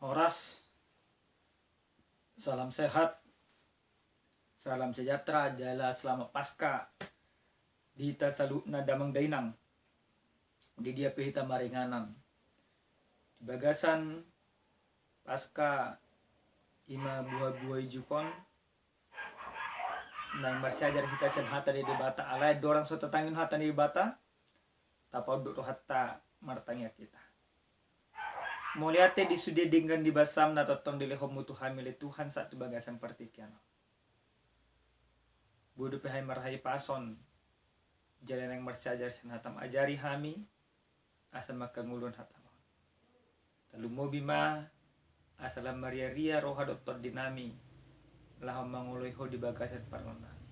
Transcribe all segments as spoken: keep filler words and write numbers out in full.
Horas. Salam sehat. Salam sejahtera jala selamat Paskah di hita saluhutna damang dainang. Di dia pe hita maringanan di bagasan Paskah, ima buha-buha ijuk on, naeng marsiajar hita sian hata ni Debata. Alai dorang so tatangion hata ni Debata, tapaunduk rohanta martangiang hita. Mauliate di sude denggan ni basam na tongtong dilehonmu tu hami ale Tuhan sahat tu bagasan partingkian on. Boi dope hami marhahipason, jala naeng marsiajar sian hatam, ajari hami asa mangkangoluhon hatam on. Tarlumobi ma asa lam maria-ria roha dohot tondinami laho mangoloi ho di bagasan parngoluonnami.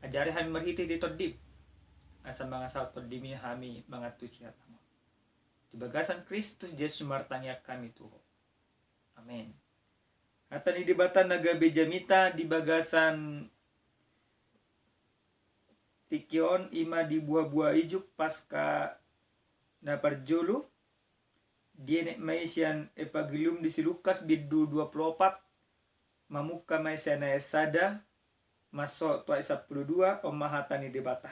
Ajari hami marhite-hite tondim asa mangasahon tondimi hami mangantusi hatam on. Di bagasan Kristus Jesus martangiang hami tu ho. Amen. Hata ni Debata na gabe jamita di bagasan tingki on ima di buha-buha ijuk Paskah na parjolo. Dienet ma i sian Evangelium di si Lukas bindu dua pulu opat, mamungka ma i sian ayat sada masuk tu ayat sampulu dua. On ma hata ni Debata.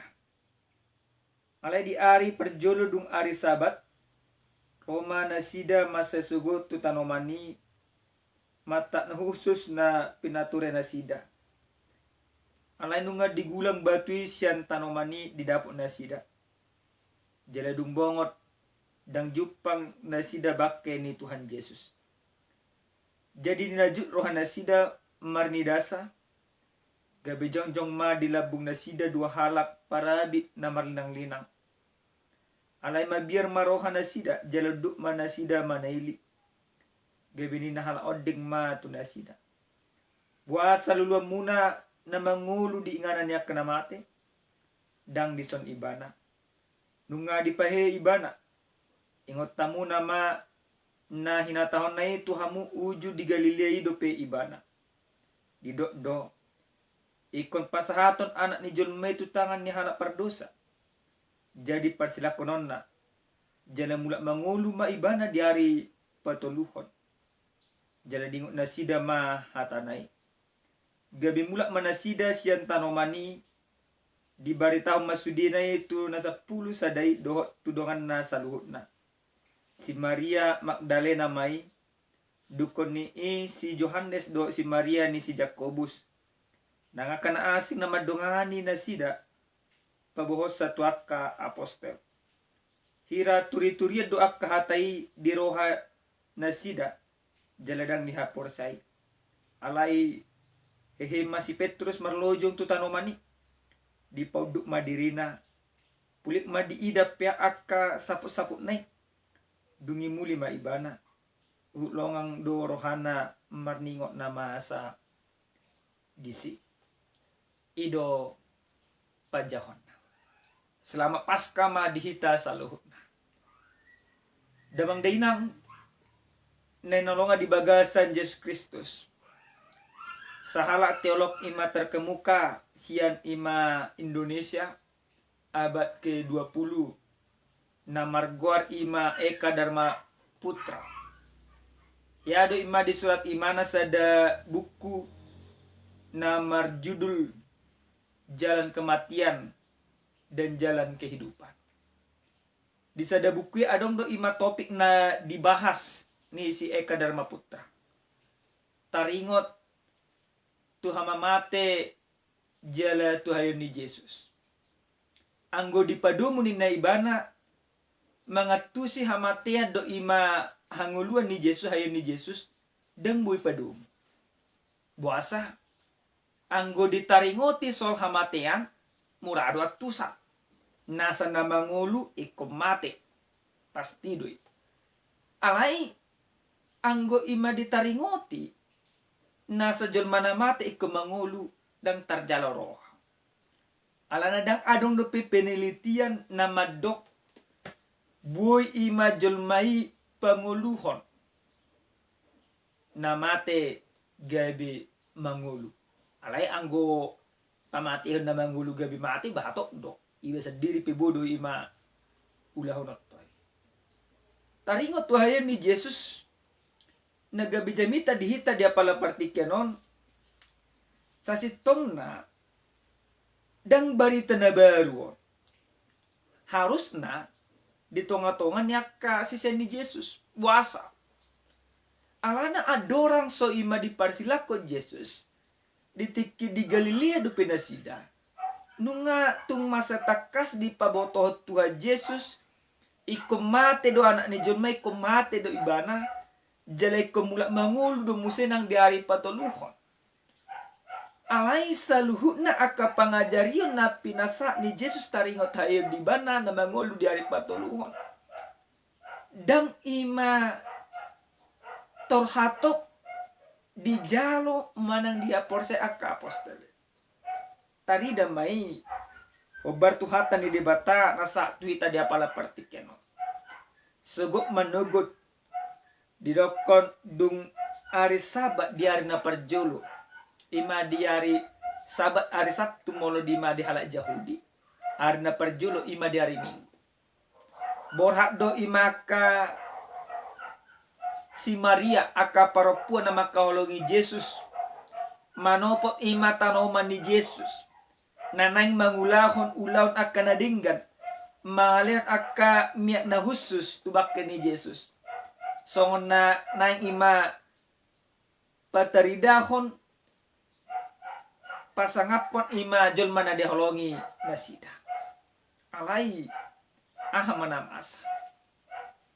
Alai di ari parjolo dung ari Sabat, ro ma nasida mansai sogot tu tanoman i, mantap na hushus na pinature nasida. Alai nunga digulang batu i sian tanoman i, didapot nasida. Jala dung bongot, ndang jumpang nasida bangke ni Tuhan Jesus. Jadi ninajut roha nasida marnidasa, gabe jongjong ma di lambung nasida dua halak parabit na marlinang-linang. Alai mabiar ma roha nasida, jala unduk ma nasida manaili. Gabe ninna halak ondeng ma tu nasida: Boasa luluanmuna na mangolu di inganan ni angka na mate? Ndang dison ibana. Nunga dipahehe ibana. Ingot hamuna ma na hinatahonna i tu hamu uju di Galilea i dope ibana. Didok do: Ingkon pasahathon Anak ni jolma i tu tangan ni halak pardosa. Jadi parsilangkononna, jala mulak mangolu ma ibana di ari patoluhon. Jala diingot nasida ma hatana i. Gabe mulak ma nasida sian tanoman i, dibaritahon ma sudena i tu na sampulu sada i dohot tu donganna saluhutna. Si Maria Magdalena ma i, dungkon ni i si Johannes dohot si Maria ni si Jakobus, nang angka na asing na mandongani nasida paboahonsa tu angka apostel. Hira turi-turian do angka hata i di roha nasida, jala ndang dihaporseai. Alai hehe ma si Petrus marlojong tu tanoman i, dipaunduk ma dirina, pulik ma diida pe angka saput-saputna i. Dung i muli ma ibana. Huhut longang do rohana marningot na masa disi. I do panjahonna. Selamat Paskah ma di hita saluhutna. Damang dainang na hinaholongan di bagasan Jesus Kristus. Sahalak teolog ima terkemuka sian ima Indonesia, abad kedua puluh, na margoar ima Eka Dharma Putra. Ia do ima disurat imana sada buku na marjudul Jalan Kematian dan Jalan Kehidupan. Di sada buku i adong do ima topik na dibahas ni si Eka Dharma Putra. Taringot tu hamamate jala tu hayon ni Jesus. Anggo dipadomu ninna ibana, mangantusi hamatean do ima hangoluan ni Jesus, hayon ni Jesus, ndang boi padomu. Boasa? Anggo ditaringoti soal hamatean, mura do antusan. Nasa na mangolu ingkon mate. Pasti do i. Alai anggo ima ditaringoti, nasa jolma na mate ingkon mangolu, ndang tarjalo roha. Alana ndang adong dope penelitian na mandok boi ima jolma i pangoluhon na mate gabe mangolu. Alai anggo pamatehon na mangolu gabe mate, bahat do. Iba sandiri pe bodo ima ulahon on. Taringot tu hayon ni Jesus, Na gabe jamita di hita di apala partingkian on, sasintongna ndang barita na baru on. Harusna di tonga-tonga ni angka sisean ni Jesus boasa. Alana andorang so i ma diparsilangkon Jesus, di tingki di Galilea dope nasida. Nunga tung masa tangkas dipabotohon Tuhan Jesus, ingkon mate do Anak ni jolma, ingkon mate do Ibana, jala ingkon mulak mangolu do muse nang di ari patoluhon. Alai saluhutna angka pangajarion na pinasahat ni Jesus taringot haeon di Ibana na mangolu di ari patoluhon, ndang i ma tor hatop dijalo manang dihaporseai angka apostel. Tarida ma i hombar tu hata ni Debata na sahat tu hita di apala partingkian on. Sogot manogot, didokkon dung ari Sabat di ari na parjolo, i ma di ari Sabat, ari Sabtu molo di ma di halak Jahudi, ari na parjolo i ma di ari Minggu. Borhat do i ma angka si Maria, angka parompuan na mangkaholongi Jesus, manopot i ma tanoman ni Jesus, na naeng mangulahon ulaon angka na denggan, mangalehon angka miak na hushus tu bangke ni Jesus. Songon na naeng i ma pataridahon, pasangaphon i ma jolma na dihaholongi nasida. Alai aha ma na masa?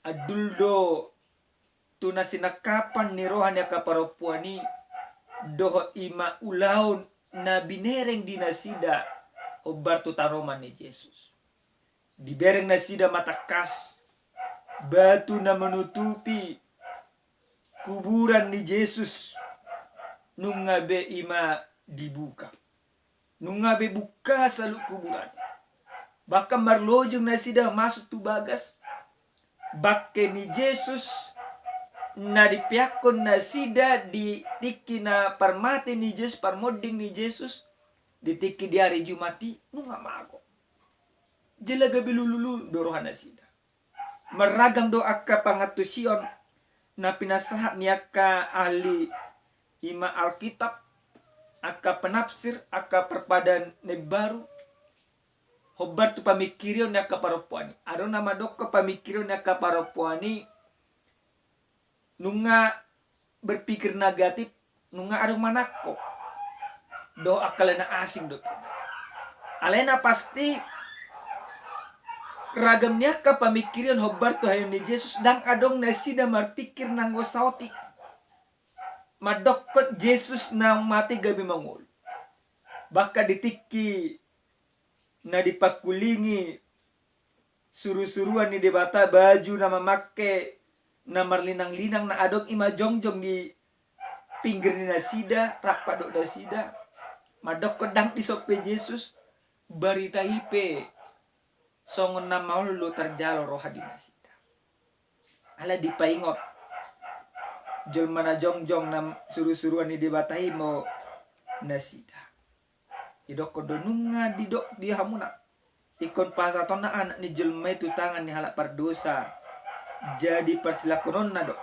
Andul do tu na sinangkapan ni roha ni angka parompuan i dohot i ma ulaon na binereng di nasida hombar tu tanoman ni Jesus. Dibereng nasida ma tangkas batu na manutupi kuburan ni Jesus, nunga be i ma dibuka. Nunga be buka saluhut kuburan. Bahkan marlojong nasida masuk tu bagas bangke ni Jesus na dipeakkon nasida di tingki na parmate ni Jesus, parmonding ni Jesus, di tingki di ari Jumat i, nunga mago. Jala gabe lululu do roha nasida. Marragam do angka pangantusion na pinasahat ni angka ahli i ma Alkitab, angka penafsir, angka parpadanan baru, hombar tu pamingkirion ni angka parompuan i. Adong na mandokkon pamingkirion ni angka parompuan i nunga berpikir negatif, nunga adong manangko dohot angka lae na asing dope. Alai na pasti, ragam ni angka pamingkirion hombar tu haeon ni Jesus, ndang adong nasida marpikir nanggo saotik mandokkon Jesus na mate gabe mangolu. Bahkan di tingki na dipangkulingi surusuruan ni Debata, baju na mamangke na marlinanglinang na adong i ma jongjong di pinggir ni nasida, rap dohot nasida, mandokkon ndang dison pe Jesus, barita i pe songon na maol do tarjalo roha di nasida. Ala dipaingot jolma na jongjong na surusuruan ni Debata i ma nasida. Didokkon do, nunga didok di hamuna, ingkon pasahatonna Anak ni jolma i tu tangan ni halak pardosa, jadi parsilangkononna do,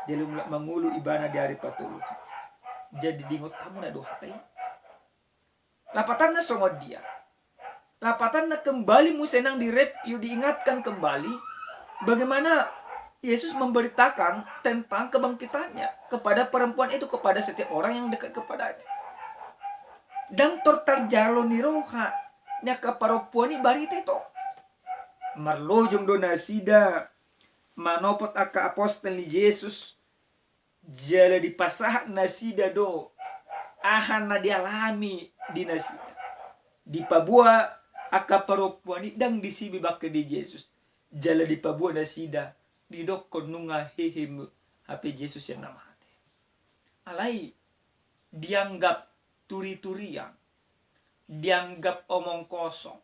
jala mulak mangolu Ibana di ari patoluhon. Jadi diingot hamuna do hata i. Lapatanna songon dia? Lapatanna kembali muse nang direview, diingatkan kembali bagaimana Yesus memberitakan tentang kebangkitannya kepada perempuan itu, kepada setiap orang yang dekat kepadanya. Ndang tor tarjalo ni roha ni angka parompuan i barita i tong. Marlojong do nasida manopot angka apostel ni Jesus, jala dipasahat nasida do aha na dialami di nasida. Dipaboa angka parompuan i ndang disi be bangke ni Jesus, jala dipaboa nasida, didokkon nunga hehe hape Jesus sian na mate. Alai dianggap turiturian, dianggap omong kosong,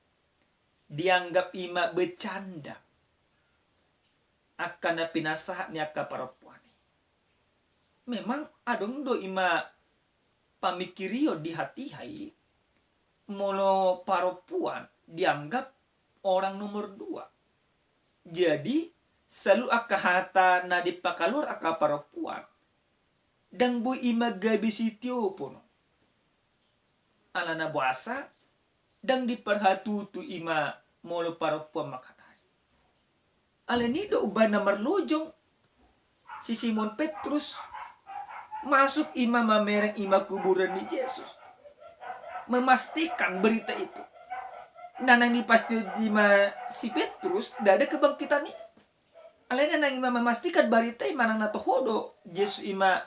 dianggap i ma becanda angka na pinasahat ni angka parompuan i. Memang adong do i ma pamingkirion di hatiha i, molo parompuan dianggap orang nomor dua. Jadi saluhut angka hata na dipakaluar angka parompuan, ndang boi i ma gabe sitiopon. Alana boasa ndang diparhatutu i ma molo parompuan mangkatai. Alani do umbahen na marlojong si Simon Petrus masuk i ma mamereng i ma kuburan ni Jesus. Memastikan berita itu. Na naeng dipastihon i ma si Petrus ndada kebangkitan i. Alai na naeng i ma memastikan barita i manang na toho do Jesus i ma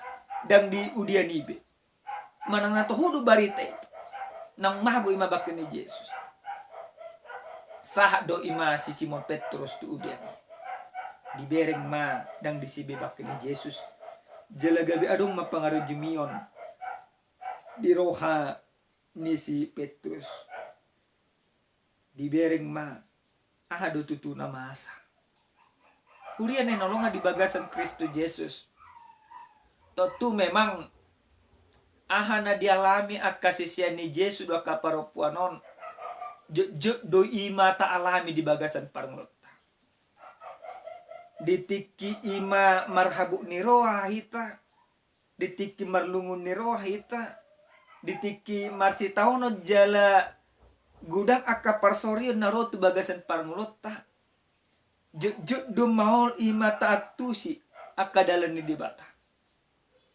ndang di udian i be. Manang na toho do barita i naung mago i ma bangke ni Jesus. Sahat do i ma si Simon Petrus tu udian i. Dibereng ma ndang disi be bangke ni Jesus. Jala gabe adong ma pangarujumion di roha ni si Petrus. Dibereng ma aha do tutu na masa. Huria na hinaholongan di bagasan Kristus Jesus. Tontu memang aha na dialami angka sisean ni Jesus dohot angka parompuan on, jotjot do i ma taalami di bagasan parngoluonta. Di tingki i ma marhabot ni roha hita, di tingki marlungun ni roha hita, di tingki marsitaonon jala godang angka parsorion na ro tu bagasan parngoluonta. Jotjot do maol i ma taantusi angka dalan ni Debata.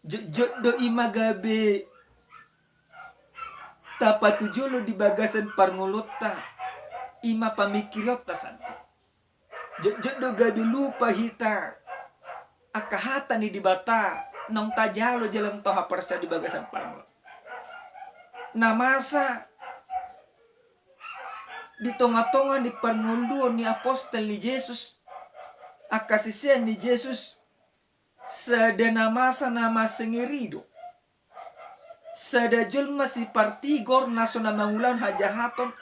Jotjot do i ma gabe tapatujolo di bagasan parngoluonta, i ma pamingkirionta sandiri. Jotjot do gabe lupa hita angka hata ni Debata naung tajalo jala naung tahaporseai di bagasan parngoluon. Na masa di tongatonga ni parngoluon ni apostel ni Jesus, angka sisean ni Jesus, sada na masa na masengeri do. Sada jolma sipartigor na so na mangulahon hajahaton,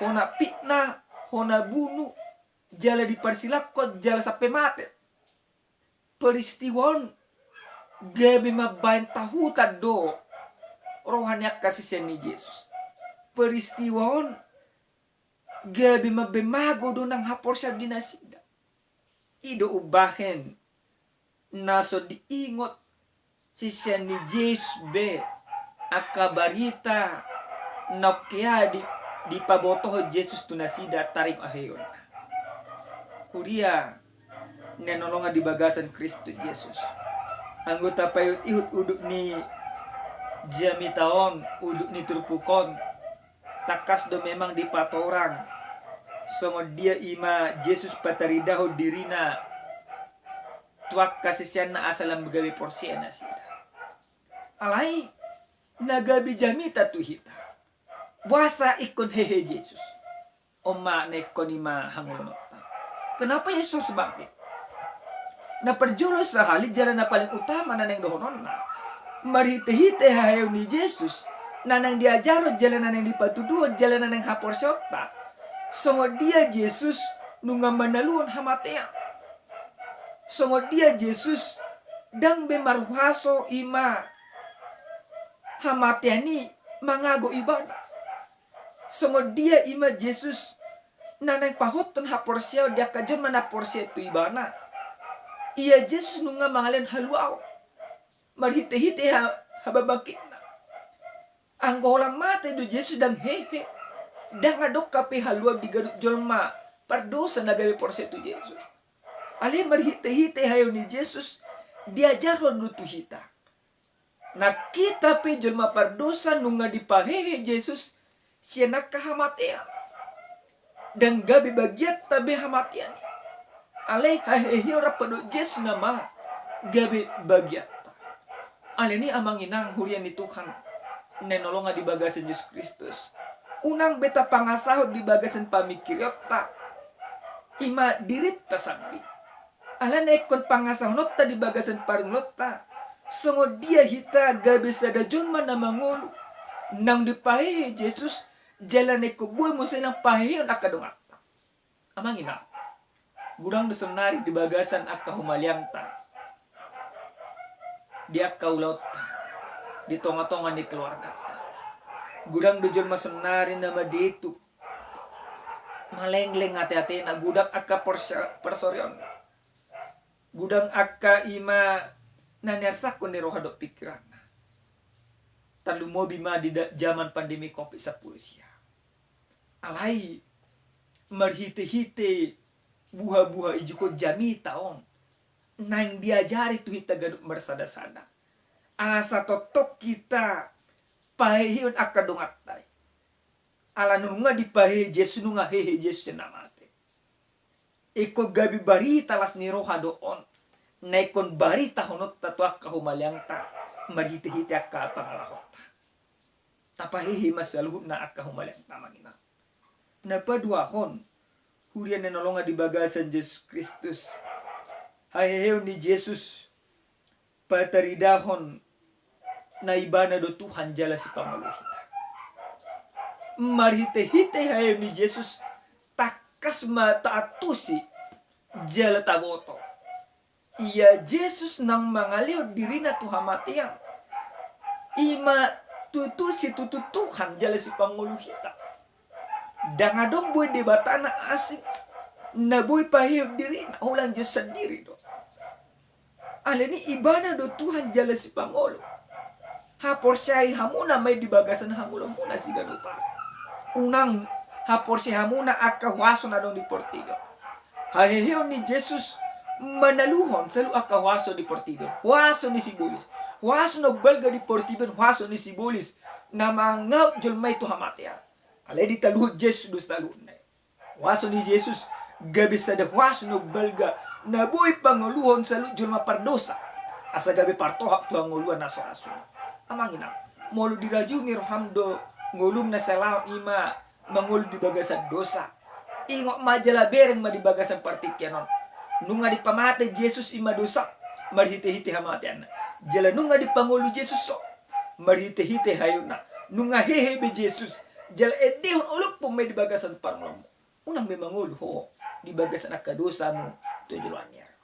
hona pitna, hona bunu, jala diparsilangkon jala sampe mate. Peristiwa on gabe mambahen tahutan do roha ni angka sisean ni Jesus. Peristiwa on gabe mambahen mago do nang haporseaon di nasida. I do umbahen na so diingot sisean ni Jesus be angka barita na ongkean di, dipabotohon Jesus tu nasida taringot haheheonna. Huria na hinaholongan di bagasan Kristus Jesus. Anggo tapaihutihut udut ni jamita on, udut ni turpuk on, tangkas do memang dipatorang songon dia i ma Jesus pataridahon dirina tu angka siseanna asa lam gabe porsea nasida. Alai na gabe jamita tu hita, boasa ingkon hehe Jesus? On ma na ingkon i ma hangoluonta. Kenapa Yesus bangkit? Na parjolo sahali jala na paling utama na naeng dohononna, marhitehite haheheon ni Jesus na naeng diajarhon jala na naeng dipatuduhon jala na naeng haporseaonta, songon dia Jesus nunga manaluhon hamatean. Songon dia Jesus ndang be marhuaso i ma hamatean i mangago ibana. Songon dia i ma Jesus na naeng pahothon haporseaon di angka jolma na porsea tu ibana. Ia Jesus nunga mangalehon haluaon marhitehite ha-, hababangkitna. Anggo holan mate do Jesus ndang hehe, ndang adong hape haluaon di ganup jolma pardosa na gabe porsea tu Jesus. Alai marhitehite haheheon ni Jesus diajarhon do tu hita. Na hita pe jolma pardosa nunga dipahehe Jesus sian angka hamatean. Ndang gabe bagianta be hamatean i. Alai haheheon rap dohot Jesus nama gabe bagianta. Alani i amang inang huria ni Tuhan na hinaholongan di bagasan Jesus Kristus, unang be tapangasahon di bagasan pamingkirionta i ma dirinta sandiri. Alana ingkon pangasahononta di bagasan parngoluonta, songon dia hita gabe sada jolma na mangolu naung dipahehe Jesus, jala na ingkon boi muse nang paheheon angka donganta. Amang inang, godang do saonari di bagasan angka humaliangta, di angka ulaonta, di tongatonga ni keluargata. Godang do jolma saonari na mandetuk, malengleng ateatena, godang angka porsa-, parsorionna. Godang angka i ma na niarsakkon ni roha dohot pingkiranna. Tarlumobi ma di da-, jaman pandemi covid sampulu sia. Alai marhitehite buhabuha ijikon jamita on, naeng diajari tu hita ganup marsadasada, asa tongtong hita pahehehon angka donganta i. Ala nunga dipahehe Jesus, nunga hehe Jesus sian na mate. Ingkon gabe barita las ni roha do on, na ingkon baritahononta tu angka humaliangta marhitehite angka pangalahonta. Tapahehe ma saluhutna angka humaliangta, amang inang. Na paduahon, huria na hinaholongan di bagasan Jesus Kristus, haheheon ni Jesus pataridahon na Ibana do Tuhan jala sipangolu hita. Marhitehite haheheon ni Jesus, tangkas ma taantusi jala taboto, ia Jesus naung mangalehon dirina tu hamatean, i ma tutu situtu Tuhan jala sipangolu hita. Ndang adong boi Debata na asing na boi pahehehon dirina, holan Jesus sandiri do. Alani i, Ibana do Tuhan jala sipangolu. Haporseai hamuna ma i di bagasan hangoluanmuna siganup ari. Unang haporseai hamuna angka huaso na adong di portibi on. Haheheon ni Jesus manaluhon saluhut angka huaso di portibi on. Huaso ni sibolis. Huaso na umbalga di portibi on, huaso ni sibolis na mangaut jolma i tu hamatean. Alai ditaluhon Jesus do saluhutna i. Huaso ni Jesus gabe sada huaso na umbalga na boi pangoluhon saluhut jolma pardosa, asa gabe partohap tu hangoluan na so asuna. Amang inang, molo dirajumi roham do ngolum na salaon, i ma mangolu di bagasan dosa, ingot ma jala bereng ma di bagasan partingkian on. Nunga dipamate Jesus i ma dosa marhitehite hamateanna, jala nunga dipangolu Jesus ho marhitehite haheheonna. Nunga hehe be Jesus, jala endehon, olophon ma i di bagasan parngoluanmu. Unang be mangolu ho di bagasan angka dosamu tu joloan ni ari.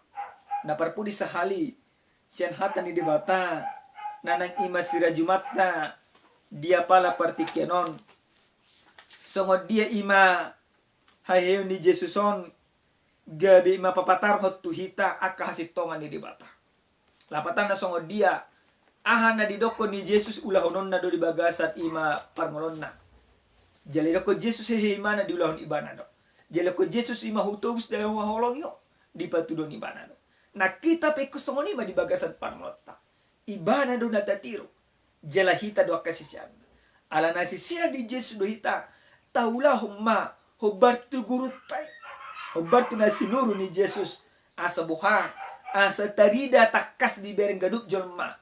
Na parpudi sahali, sian hata ni Debata na naeng i ma sirajumanta di apala partingkian on, songon dia i ma haheheon ni Jesus on gabe i ma papatarhon tu hita angka hasintongan ni Debata. Lapatanna songon dia? Aha na didokkon ni Jesus ulahononna do di bagasan i ma parngoluonna. Jala didokkon Jesus hehe i ma na diulahon Ibana do. Jala didokkon Jesus i ma, hutobus do haholongi ho, dipatuduhon Ibana do. Nang hita pe ingkon songon i ma di bagasan parngoluonta. Ibana do na tatiru, jala hita do angka siseanna. Alana sisean ni Jesus do hita, taulahon ma hombar tu gurunta i, hombar tu na sinuru ni Jesus. Asa boha? Asa tarida tangkas dibereng ganup jolma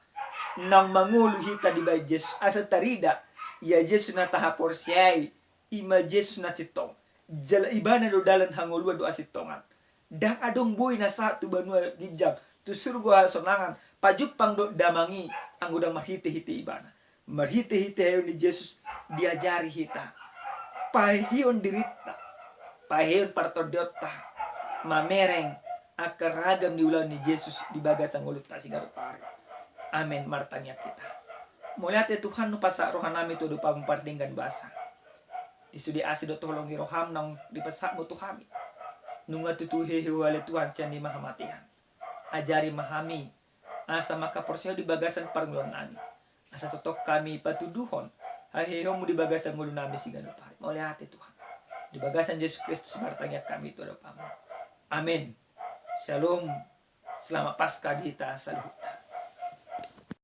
naung mangolu hita dibahen Jesus. Asa tarida ia Jesus na tahaporseai, i ma Jesus na sintong. Jala Ibana do dalan hangoluan dohot hasintongan. Ndang adong boi na sahat tu banua ginjang, tu surgo hasonangan, pajumpang dohot damang i, anggo ndang marhitehite Ibana. Marhitehite haheheon ni Jesus diajari hita paheheon dirinta, paheheon partondiaonta, mamereng angka ragam ni ulaon ni Jesus di bagasan ngolunta siganup ari. Amen. Martangiang hita. Mauliate Tuhan, hupasahat rohanami tu adopanmu pardenggan basa. Di sude asi dohot holong ni roham naung dipasahatmu tu hami, nunga tutu hehe huhilala Tuhan sian i ma hamatean. Ajari ma hami asa mangkaporseai ho di bagasan parngoluonnami, asa tongtong hami patuduhon haheheonmu di bagasan ngolunami siganup ari. Mauliate Tuhan. Di bagasan Jesus Kristus martangiang hami tu adopanmu. Amen. Shalom. Selamat Paskah di hita saluhutna.